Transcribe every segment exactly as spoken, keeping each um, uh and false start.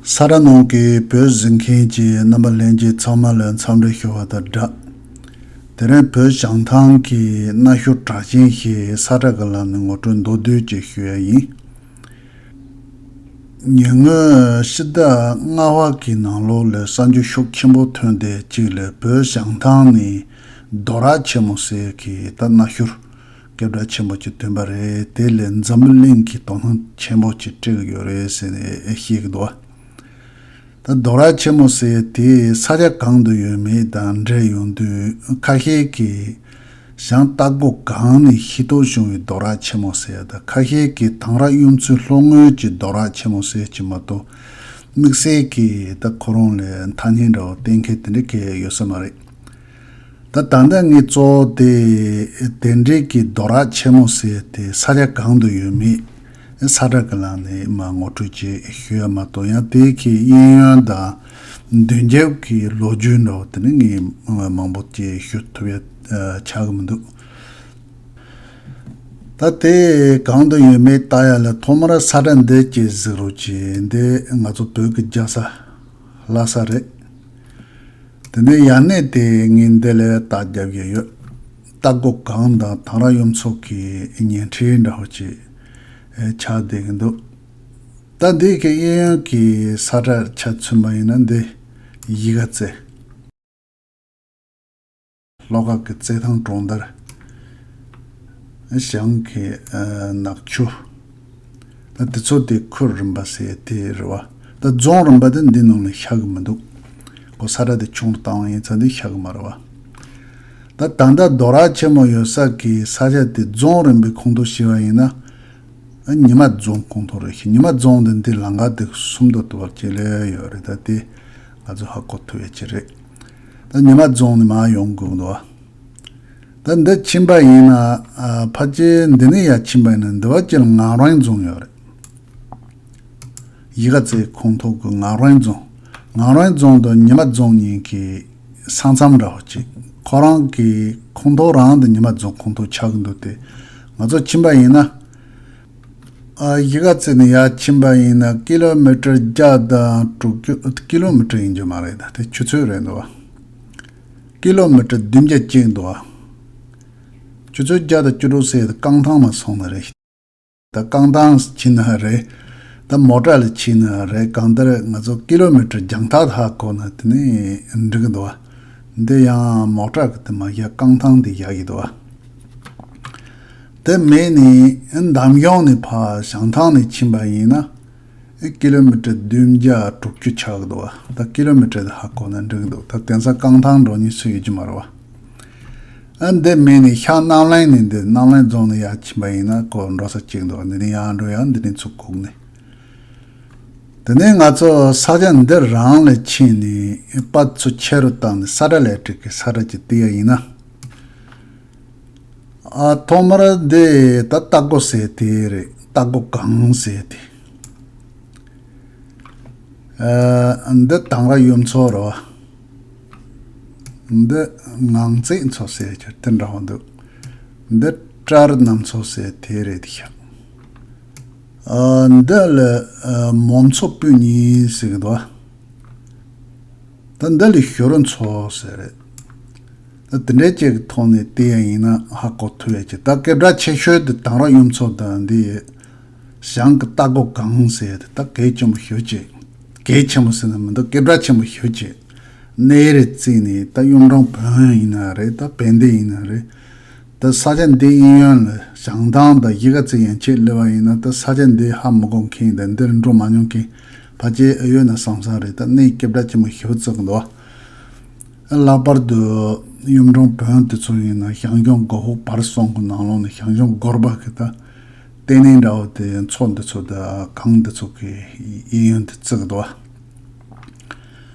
ས་ཁྲ་ནང་གི་བོད་གཟིགས་མཁན་གྱི་རྣམ་པ་ལྷན་རྒྱས་ཚང་མ་ལ་འཚམས་འདྲི་ཞུ་བ་དང་སྦྲགས། དེ་རིང་བོད་བྱང་ཐང་གི་གནའ་ཤུལ་གྲགས་ཅན་ཞིག་ས་ཁྲ་གི་ལམ་ནས་ངོ་སྤྲོད་མདོར་བསྡུས་ཅིག་ཞུ་ཡ་ཡིན། ཉེ་སྔོན་ཕྱི་ཟླ་ལྔ་པ་གི་ནང་ལོགས་ལ་གསར་འགྱུར་ཤུགས་ཆེན་པོ་ཐོན་དེ་གཅིག་ལ་བོད་བྱང་ཐང་ནས་རྡོ་རག་ཆེན་མོ་ཟེར་གི་ད་གནའ་ཤུལ་སྐད་གྲགས་ཆེན་པོ་ཅིག་ཐོན་པ་རེད། དེ་ལས་འཛམ་བུ་གླིང་གི་དོ་སྣང་ཆེན་པོ་ཅིག་སྤྲད་ཀྱི་ཡོད་རེད་ཟེར་ནས་བཤད་ཀྱི་འདུག་བ། ད་རྡོ་རག་ཆེན་མོ་ཟེར་དེ་ས་ཆ་གང་དུ་ཡོད་མེད་དང་འབྲེལ་ཡོང་དུས་ཁ་ཤས་ཀྱིས་བྱང་སྟག་སྒོ་སྒང་ནས་ཤེས་རྟོགས་བྱུང་བའི་རྡོ་རག་ཆེན་མོ་ཟེར་དང་ཁ་ཤས་ཀྱིས་དང་ར་གཡུ་མཚོའི་ལྷོ་ངོས་ཀྱི་རྡོ་རག་ཆེན་མོ་ཟེར་གྱི་མ་གཏོགས་དམིགས་བསལ་གྱིས་ད་ཁོ་རང་ལ་ཐ་སྙད་འདྲ་བོ་གཏན་འཁེལ་དེ་འདྲ་གང་ཡང་ཡོད་ས་མ་རེད། ད་ད་ལྟ་ངས་གཙོ་བོ་དེ་དེ་འདྲའི་གི་རྡོ་རག་ཆེན་མོ་ཟེར་དེ་ས་ཆ་གང་དུ་ཡོད་མེད་ས་ཁྲ་གི་ལམ་ནས་མར་ངོ་སྤྲོད་ཅིག་ཞུ་ཡ་མ་གཏོགས་ཡང་དེ་གི་གཡས་གཡོན་དང་མདུན་རྒྱབ་ཀྱི་ལོ་རྒྱུས་འདྲ་བོ་དེ་ནི་ངས་མང་པོ་ཅིག་ཞུ་ཐུབ་ཡ་ཆགས་ཀྱི་མི་འདུག་ད་དེ་གང་དུ་ཡོད་མེད་ལྟ་ཡ་ལ་ཐོག་མར་ས་ཁྲ་འདི་ཅིག་གཟིགས་རོགས་གྱིས། འདི་ང་ཚོ་བོད་ཀྱི་རྒྱལ་ས་ལྷ་ས་རེད། དེ་ནས་ཡར་གནས་དེ་ངས་འདི་ལ་རྟགས་རྒྱབ་ཀྱི་ཡོད། སྟག་སྒོ་སྒང་དང་དང་ར་གཡུ་མཚོ་གི་ཉེ་འཁྲིས་འདྲ་བོ་ཅིག་ཆགས་བསྡད་ཀྱི་འདུག་ད་འདི་གི་གཡས་གཡོན་གྱི་ས་ཁྲ་ཆ་མཚོན་པ་ཡིན་ན་འདི་གཞིས་ཀ་རྩེ། ལྷོ་ཁ་གི་རྩེད་ཐང་གྲོང་རྡལ། བྱང་གི་ནག་ཆུ། ད་དེ་ཚོ་དེ་ཁུལ་རིམ་པ་ཟེར་དེ་རེད་བ། ད་རྫོང་རིམ་པ་དེ་འདི་ནང་ནས་ཤར་གི་མི་འདུག་ཁོ་ས་ཁྲ་དེ་ཆུང་རུ་བཏང་བ་ཡིན་ཙང་འདི་ཤར་གི་མ་རེད་བ། ད་ད་ལྟ་རྡོ་རག་ཆེན་མོ་ཡོད་ས་གི་ས་ཆ་དེ་རྫོང་རིམ་པའི་ཁོངས་གཏོགས་བྱས་པ་ཡིན་ན། ཉི་མ་རྫོང་ཁོངས་གཏོགས་རེད་ཤག་ཉི་མ་རྫོང་དེ་འདི་ལམ་ཁ་དེ་གསུམ་དུ་དོར་བྱས་ལས་ཡོད་རེད། ད་དེ་ང་ཚོ་ཧ་གོ་ཐུབ་ཡ་ཅིག་རེད། ད་ཉི་མ་རྫོང་ནས་མར་ཡོང་དགོས་འདུག་ད་འདི་ཕྱིན་པ་ཡིན་ན། ཨ། ཕལ་ཆེར་འདི་ནས་ཡར་ཕྱིན་པ་ཡིན་ན་འདི་བ་ཅིག་ལ་ངག་རོང་རྫོང་ཡོད་རེད། གཞིས་ཀ་རྩེ་ཁོངས་གཏོགས་ཀྱི་ངག་རོང་རྫོང་། ངག་རོང་རྫོང་དང་ཉི་མ་རྫོང་གཉིས་ཀྱི་ས་མཚམས་འདྲ་བོ་ཅིག་ཁོ་རང་གི་ཁོངས་གཏོགས་རང་དེ་ཉི་མ་རྫོང་ཁོངས་གཏོགས་ཆགས་ཀྱི་འདུག་སྟེ། ང་ཚོ་ཕྱིན་པ་ཡིན་ན། ཨ། གཞིས་ཀ་རྩེ་ནས་ཡར་ཕྱིན་པ་ཡིན་ན་ཀི་ལོ་མི་ཊར་བརྒྱ་དང་དྲུག་ཅུ། ཀི་ལོ་མི་ཊར་ཡིན་རྒྱུ་མ་རེད། ད་དེ་ཆུ་ཚོད་རེད་འདུག་བ། ཀི་ལོ་མི་ཊར་བདུན་བརྒྱ་གཅིག་འདུག་བ། ཆུ་ཚོད་བརྒྱ་དང་བཅུ་དྲུག་ཟེར་ཏེ་རྐང་ཐང་མར་སོང་ན་རེད། ད་རྐང་ཐང་ཕྱིན་ན་རེད། ད་མོ་ཊ་ལ་ཕྱིན་ན་རེད། གང་ལྟར་ང་ཚོ་ཀི་ལོ་མི་ཊར་རྒྱང་ཐག་ཧ་གོ་ན་དེ་ནི་འགྲིག་གི་འདུག་བ། འདི་ཡང་མོ་ཊ་གི་དེ་མ་བཞག་རྐང་ཐང་དེ་བཞག་གི་འདུག་བ། དེ་མིན་ནི་འདམ་གཞུང་ནས་ཕར་བྱང་ཐང་ནས་ཕྱིན་པ་ཡིན་ན། ཀི་ལོ་མི་ཊར་བདུན་བརྒྱ་དྲུག་ཅུ་ཆགས་ཀྱི་འདུག་བ། ད་ཀི་ལོ་མི་ཊར་དེ་ཧ་གོ་ན་འགྲིག་གི་འདུག་ད་དེང་སང་རྐང་ཐང་འགྲོ་མཁན་སུ་ཡོད་ཀྱི་མ་རེད་བ། ཨ། འདི་མིན་ནི་ཤར་རྣམ་གླིང་ནས་འདི་རྣམ་གླིང་རྫོང་ནས་ཡར་ཕྱིན་པ་ཡིན་ན་ཁོ་འགྲོ་ས་གཅིག་འདུག་འདི་ནས་ཡར་འགྲོ་ཡང་འདི་ནས་ཚུར་སྒུག་ནས། དེ་ནས་ང་ཚོ་ས་ཆ་འདི་རང་ལ་ཕྱིན་ནས་པར་ཚུར་ཆེ་རུ་བཏང་ནས་ས་ཁྲ་ལས་སྒྲིག་གི་ས་ཁྲ་ཅིག་བལྟས་ཡ་ཡིན་ན། ཨ། ཐོག་མར་འདི་ད་སྟག་སྒོ་ཟེར་དེ་རེད། སྟག་སྒོ་སྒང་ཟེར་དེ། ཨ། འདི་དང་ར་གཡུ་མཚོ་རེད་བ། འདི་ངང་རྩིས་མཚོ་ཟེར་གྱི་དེ་འདྲ་བ་འདུག་འདི་བྲག་རི་གནམ་མཚོ་ཟེར་དེ་རེད་ཤག་ཨ། འདི་ལ་ཨ་མོ་མཚོ་སྤུན་གཉིས་ཟེར་གི་འདུག་ད་འདི་ལ་ཞུ་རུ་མཚོ་ཟེར་རེད། ད་དེ་འདྲའི་ཅིག་གི་ཐོག་ནས་བལྟས་ཡ་ཡིན་ན་ཧ་གོ་ཐུབ་ཡ་ཅིག་ད་སྐད་གྲགས་ཆེ་ཤོས་དེ་དང་ར་གཡུ་མཚོ་དང་འདི་བྱང་གི་སྟག་སྒོ་སྒང་ཟེར་ཡ་དེ་ད་གལ་ཆེན་པོ་ཞེ་པོ་ཅིག་གལ་ཆེན་པོ་ཟེར་ན་མི་འདུག་སྐད་གྲགས་ཆེན་པོ་ཞེ་པོ་ཅིག་གནས་རི་བརྩིས་ནས་ད་གཡུང་དྲུང་བོན་ཡིན་ན་རེད། ད་བན་དེ་ཡིན་ན་རེད། ད་ས་ཆ་འདི་གཡས་གཡོན་ལ་བྱང་ཐང་དང་གཞིས་ཀ་རྩེ་ཡན་ཆད་སླེབས་པ་ཡིན་ན་ད་ས་ཆ་འདི་ཧ་མི་གོ་མཁན་དང་འདིར་འགྲོ་མ་མྱོང་མཁན་ཕལ་ཆེར་ཨེ་ཡོད་ན་བསམ་བསམ་རེད། ད་གནས་སྐད་གྲགས་ཆེན་པོ་ཞེ་པོ་བརྩི་གི་འདུག་ལྷག་པར་དུ་གཡུང་དྲུང་བོན་དེ་ཚོ་ཡིན་ན་ཞང་ཞུང་སྒོ་ཕོག་བར་གསུམ་གི་ནང་ལོགས་ནས་ཞང་ཞུང་སྒོ་རྦ་གི་ད་ལྟེ་གནས་འདྲ་བོ་དེ་མཚོ་འདི་ཚོ་དང་གངས་འདི་ཚོ་གི་གཡས་གཡོན་དེ་བརྩི་གི་འདུག་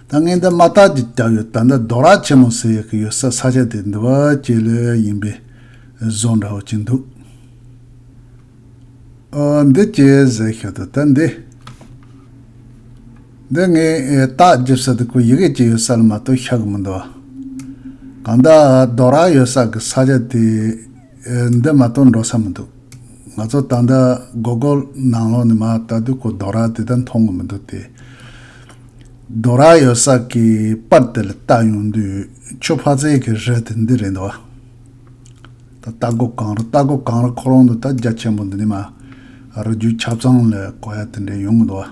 ད་ངས་འདི་མ་བརྟགས་ཀྱི་རྒྱབ་ཡོད། ད་འདི་རྡོ་རག་ཆེན་མོ་ཟེར་ཡག་གི་ཡོད་ས་ས་ཆ་དེ་འདི་བ་ཅིག་ལ་ཡིན་པའི་བཟོ་འདྲ་བོ་ཅིག་འདུག་ཨ། འདི་ཅི་ཟེར་ཤོད་དོ། ད་འདི་འདི་ངས་རྟགས་རྒྱབ་ས་དེ་ཁོ་ཡི་གེ་ཅིག་ཡོད་ས་ལ་མ་གཏོགས་ཤེས་གི་མི་འདུག་གང་ལྟར་རྡོ་རག་ཡོད་ས་གི་ས་ཆ་དེ་འདི་མ་གཏོགས་འགྲོ་ས་མི་འདུག་ང་ཚོ་ད་ལྟ་གོ་གོལ་ནང་ལོགས་ནས་མར་ལྟ་དུས་ཁོ་རྡོ་རག་དེ་ད་མཐོང་གི་མི་འདུག་སྟེ། རྡོ་ར་ཡོད་ས་གི་པར་དེ་ལ་ལྟ་ཡོང་དུས་ཆུ་ཕག་ཚལ་གྱི་རི་དེ་འདི་རེད་འདུག་བ། ད་རྟ་མགོ་གངས་རི། རྟ་མགོ་གངས་རི་ཁོ་རང་འདི་ད་རྒྱ་ཆེན་པོ་འདི་ནས་མར་རི་རྒྱུད་ཆ་ཚང་ལ་གོ་ཡ་དེ་འདྲ་ཡོང་གི་འདུག་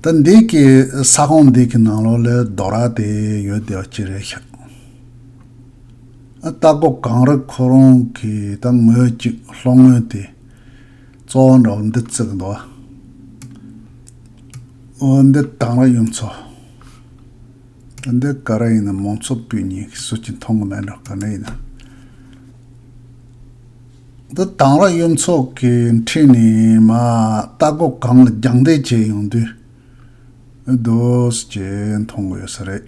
བ། ད་འདི་གི་ས་ཁོངས་འདི་གི་ནང་ལོགས་ལ་རྡོ་ར་དེ་ཡོད་བསྡད་པ་ཅིག་རེད་ཤག་ཨ། རྟ་མགོ་གངས་རི་ཁོ་རང་གི་ད་ངོས་གཅིག་ལྷོ་ངོས་དེ་གཙོ་བོ་འདྲ་བོ་འདི་བརྩིགས་འདུག་བ། འོ་འདི་དང་ར་གཡུ་མཚོ། འདི་ག་རེ་ཡིན་ན། མང་ཚོགས་པའི་ཉིན་སུ་གཅིག་མཐོང་གི་མེད་འགྲོ། ག་ནས་ཡིན་ན། འདི་དང་ར་གཡུ་མཚོ་གི་འཁྲིས་ནས་མར་རྟ་མགོ་གངས་ལ་རྒྱང་ལྟ་བྱས་ཡོང་དུས། འདུག་སེ་མཐོང་གི་ཡོད་ས་རེད།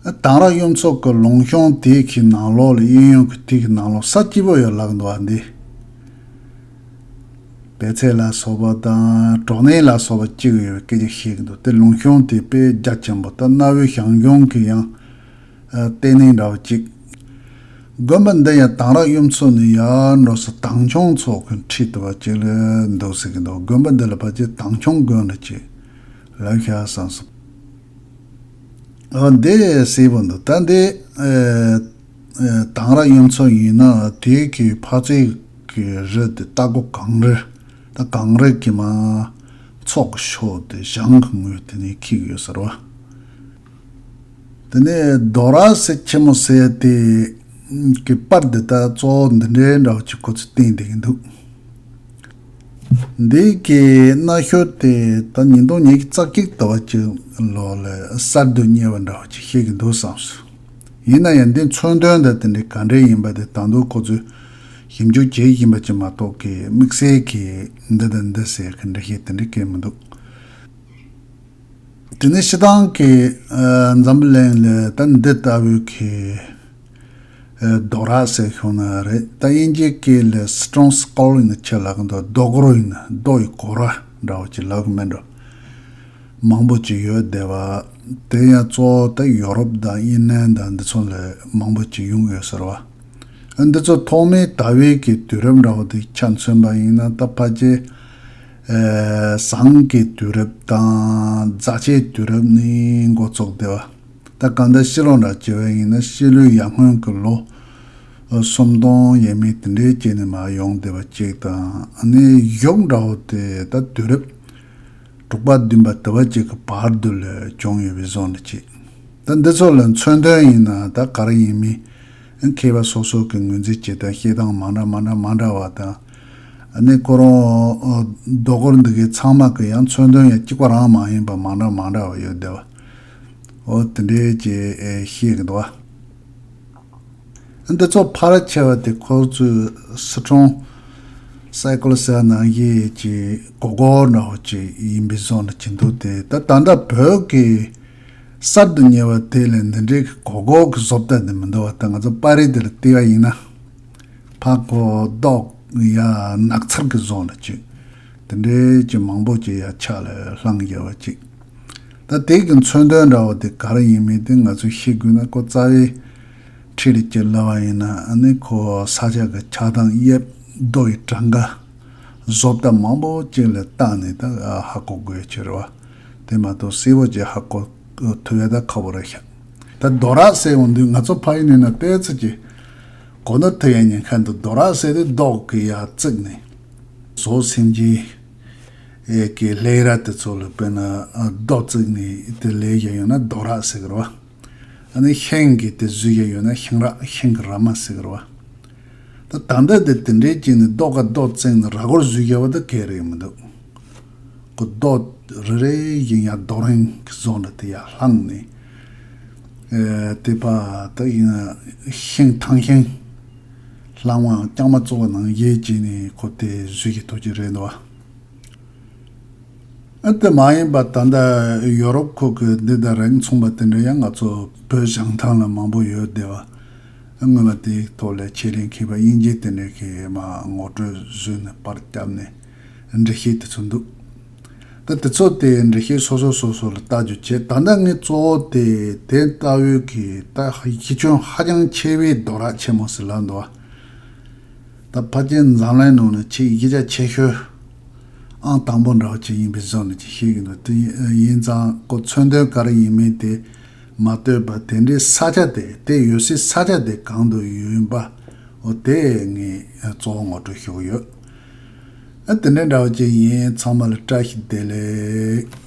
དང་ར་གཡུ་མཚོ་གི་ལུང་གཤོང་དེ་གི་ནང་ལོགས་ལ། གཡས་གཡོན་གྱི་དེ་གི་ནང་ལོགས་ས་སྐྱིད་པོ་ཡོད་ལབ་འདུག་བ། འདི་པད་ཚལ་ལ་སོགས་པ་དང་གྲོ་ནས་ལ་སོགས་པ་སྐྱེ་གི་ཡོད་པའི་སྐད་ཆ་བཤད་ཀྱི་འདུག་དེ་ལུང་གཤོང་དེ་དཔེ་རྒྱ་ཆེན་པོ། ད་གནའ་བོའི་ཞང་ཞུང་གི་ཡང་ལྟེ་གནས་འདྲ་བོ་ཅིག་དགོན་པ་འདི་ཡང་དང་ར་གཡུ་མཚོ་ནས་ཡར་འགྲོ་ས་དྭངས་ཆུང་མཚོ་གི་འཁྲིས་དེ་བ་ཅིག་ལ་འདུག་ཟེར་གྱི་འདུག་དགོན་པ་འདི་ལ་ཕལ་ཆེར་དྭངས་ཆུང་དགོན་ལ་ཅིག་ལབ་ཤག་བསམ་སོང་། འོ་འདི་གསལ་པོ་འདུག་ད་འདི་ཨེ་ཨེ་དང་ར་གཡུ་མཚོ་ཡིན་ན་དེ་གི་ཕག་ཚལ་གྱི་རི་དེ་རྟ་མགོ་གངས་རི། ད་གངས་རི་གི་མར་མཚོ་གི་ཕྱོགས་དེ་བྱང་གི་ངོས་དེ་ནས་འཁེལ་གྱི་ཡོད་ས་རེད་བ། དེ་ནས་རྡོ་ར་ཟེ་ཆེན་མོ་ཟེར་ཡ་དེ་གི་པར་འདི་ད་གཙོ་བོ་འདི་འདྲའི་འདྲ་བོ་ཅིག་ཁོ་ཚོས་བསྟན་བསྡད་ཀྱི་འདུག་འདི་གི་གནའ་ཤུལ་དེ་ད་ཉིས་སྟོང་ཉི་ཤུ་རྩ་གཅིག་ལྟ་བུ་ཅིག་ལོགས་ལ་གསར་དུ་རྙེད་པ་འདྲ་བོ་ཅིག་བཤད་ཀྱི་འདུག་བསམ་སོང་། ཡིན་ན་ཡང་འདི་མཚོན་དོན་དང་དེ་འདྲའི་ག་འདྲ་ཡིན་པ་དེ་ད་དུང་ཁོ་ཚོས་ཞིབ་འཇུག་བྱེད་བཞིན་པ་ཅིག་མ་གཏོགས་ཀྱི་དམིགས་བསལ་གྱི་འདི་དང་འདི་ཟེར་གྱི་འགྲེལ་བཤད་དེ་འདྲ་བྱས་མི་འདུག་དེ་ནས་སྤྱིར་བཏང་གི་ཨ་འཛམ་བུ་གླིང་ལ་ད་འདི་ལྟ་བུའི་གི་ཨ་རྡོ་ར་ཟེར་ཤོག་ན་རེད། ད་དབྱིན་ཇིའི་སྐད་ལ་stone skull ཡིན་ན་ཆེ་ལབ་གི་འདུག་རྡོ་སྒོར་ཡིན་ན་རྡོ་ཡི་སྒོ་ར་འདྲ་བོ་ཅིག་ལབ་གི་མེད་འགྲོ། མང་པོ་ཅིག་ཡོད་བསྡད་པ། དེ་ཡང་གཙོ་བོ་ད་ཡོ་རོབ་དང་དབྱིན་ལན་དང་འདི་ཚོ་ལ་མང་པོ་ཅིག་ཡོང་ཡོད་ཟེར་བ། འདི་ཚོ་ཐོག་མའི་དར་བའི་གི་དུས་རབས་འདྲ་བོ་དེ་ཆ་མཚོན་པ་ཡིན་ན། ད་ཕལ་ཆེར་ཨེ་ཟངས་ཀྱི་དུས་རབས་དང་རྫ་ཆས་དུས་རབས་ནས་འགོ་བཙུགས་བསྡད་པ། ད་གང་ལྟར་ཕྱི་ལོགས་འདྲ་བྱས་པ་ཡིན་ན་ཕྱི་ལོའི་ཡར་སྔོན་གྱི་ལོ་སུམ་སྟོང་ཡས་མས་དེ་འདྲའི་རྗེས་ནས་མར་ཡོང་བསྡད་པ་ཅིག་དང་། ཨ་ནི་གཞུང་འདྲ་བོ་དེ་ད་དུས་རབས་དྲུག་པ་བདུན་པ་དེ་བ་ཅིག་གི་བར་དུ་ལ་བྱུང་ཡོད་པའི་བཟོ་འདྲ་ཅིག་ད་འདི་ཚོ་ལ་མཚོན་དོན་ཡིན་ན་ད་ག་རེ་ཡིན་མིན་མཁས་པ་སོ་སོ་གི་ངོས་འཛིན་བྱེད་སྟངས་བཤད་སྟངས་མ་འདྲ་མ་འདྲ་མ་འདྲ་བ་དང་། ཨ་ནི་ཁོ་རང་རྡོ་སྒོར་འདི་གའི་ཚང་མ་གི་ཡང་མཚོན་དོན་ཡང་གཅིག་པ་རང་མ་ཡིན་པ་མ་འདྲ་མ་འདྲ་བ་ཡོད་བསྡད་པ། འོ་དེ་འདྲའི་ཅིག་ཨེ་བཤད་གི་འདུག་བ། འདི་ཚོ་ཕལ་ཆེ་བ་དེ་ཁོ་ཚོས་སི་ཁྲོན་སའི་ཀོ་ལོ་ཟེར་ནང་བཞིན་གྱི་སྒོར་སྒོར་འདྲ་བོ་ཅིག་ཡིན་པའི་བཟོ་འདྲ་ཅིག་འདུག་དེ་ད་ད་ལྟ་བོད་ཀྱི་གསར་དུ་རྙེད་པ་དེ་ལས་འདི་འདྲའི་གི་སྒོར་སྒོར་གྱི་བཟོ་ལྟ་དེ་མི་འདུག་བ། ད་ང་ཚོ་པར་རིས་དེ་ལ་བལྟས་པ་ཡིན་ན། ཕར་ཁོ་རྡོ་ཡ་ནགས་ཚལ་གྱི་བཟོ་འདྲ་ཅིག་དེ་འདྲའི་ཅིག་མང་པོ་ཅིག་ཡ་ཕྱག་ལ་བླངས་ཡོད་པ་ཅིག་ད་དེ་གི་མཚོན་དོན་འདྲ་བོ་དེ་ག་རེ་ཡིན་མིན་དེ་ང་ཚོས་ཤེས་དགོས་ན། ཁོ་རྩ་བའི་ཁྲིད་ལ་ཅིག་ལབ་པ་ཡིན་ན། ཨ་ནི་ཁོ་ས་ཆ་གི་ཆགས་སྟངས་དབྱིབས་རྡོ་ཡི་གྲངས་ཀ་བཟོ་ལྟ་མང་པོ་ཅིག་ལ་བལྟས་ནས་ད་ཧ་གོ་དགོས་ཀྱི་རེད་བ། དེ་མ་གཏོགས་གསལ་པོ་ཅིག་ཧ་གོ་ཐུབ་ཡ་ད་ཁག་པོ་རེད་ཤག་ད་རྡོ་ར་ཟེར་ཡོང་དུས་ང་ཚོ་ཕ་ཡུལ་ནས་ན་ཏོག་ཙམ་ཅིག་གོ་ནོར་ཐེབས་ཡ་ཉེན་ཁ་འདུག་རྡོ་ར་ཟེར་དུས་རྡོ་གི་ཡ་བརྩིགས་ནས་ཟོག་སེམས་ཅན་ཨེ་གི་ལྷས་ར་དེ་ཚོ་ལ་དཔེར་ན་རྡོ་བརྩིགས་ནས་དེ་ལས་བཞག་ཡོད་ན་རྡོ་ར་ཟེར་གི་རེད་བ། ཨ་ནི་ཤིང་གི་དེ་བཟོས་བཞག་ཡོད་ན་ཤིང་ར། ཤིང་གི་ར་མ་ཟེར་གི་རེད་བ། ད་ད་ལྟ་དེ་དེ་འདྲའི་ཅིག་ནི་རྡོ་ག་རྡོ་བརྩིགས་ནས་ར་སྒོར་བཟོས་བཞག་པ་དེ་ག་རེ་མི་འདུག་ཁོ་རྡོ་རེ་རེ་བཞིན་ཡང་རྡོ་རིང་གི་བཟོ་འདྲ་དེ་ཡར་བསླངས་ནས། ཨེ་དེ་པ་ད་ཡིན་ན་ཤིང་ཐང་ཤིང་བསླངས་པའམ་རྐྱང་མ་བཙུགས་པ་ནང་བཞིན་བྱས་ནས་ཁོ་དེ་བཟོས་ཀྱི་ཐུག་ཀྱི་རེད་འདུག་བ། ཨ་དེ་མ་ཡིན་པ་ད་ལྟ་ཡོ་རོབ་ཁུལ་གྱི་འདི་དང་རིགས་མཚུངས་པ་དེ་འདྲ་ཡང་ང་ཚོ་བོད་བྱང་ཐང་ལ་མང་པོ་ཡོད་བསྡད་པ། སྔོན་མ་དེའི་ཐོག་ལ་ཆེད་ལས་མཁས་པ་དབྱིན་ཇི་དེ་འདྲ་གིས་མར་ངོ་སྤྲོད་བཟོས་ནས་པར་བརྒྱབ་ནས་འགྲེལ་བཤད་དེ་ཚོ་འདུག་ད་དེ་ཚོ་དེ་འགྲེལ་བཤད་སོ་སོ་སོ་སོ་ལ་ལྟ་རྒྱུ་བྱས། ད་ལྟ་ངས་གཙོ་བོ་དེ་དེ་ལྟ་བུའི་གི་ད་གཞི་ཁྱོན་ཧ་ཅང་ཆེ་བའི་རྡོ་ར་ཆེན་མོ་ཟེར་ལབ་འདུག་བ། ད་ཕལ་ཆེར་འཛམ་གླིང་ནང་ནས་ཆེས་གཞི་རྒྱ་ཆེ་ཤོས། ཨང་དང་པོ་འདྲ་བོ་ཅིག་ཡིན་པའི་བཟོ་ནས་ཅིག་བཤད་ཀྱི་འདུག་དེ་ཡིན་ཙང་ཁོ་མཚོན་དོན་ག་རེ་ཡིན་མིན་དེ་མ་ལྟོས་པར་དེ་འདྲའི་ས་ཆ་དེ་དེ་ཡོད་སའི་ས་ཆ་དེ་གང་དུ་ཡོད་པ་འོ་དེ་ངས་གཙོ་བོ་ངོ་སྤྲོད་ཞུ་གི་ཡོད། ཨ་དེ་འདྲ་འདྲ་བོ་ཅིག་ཡིན། ཚང་མ་ལ་བཀྲ་ཤིས་བདེ་ལེགས།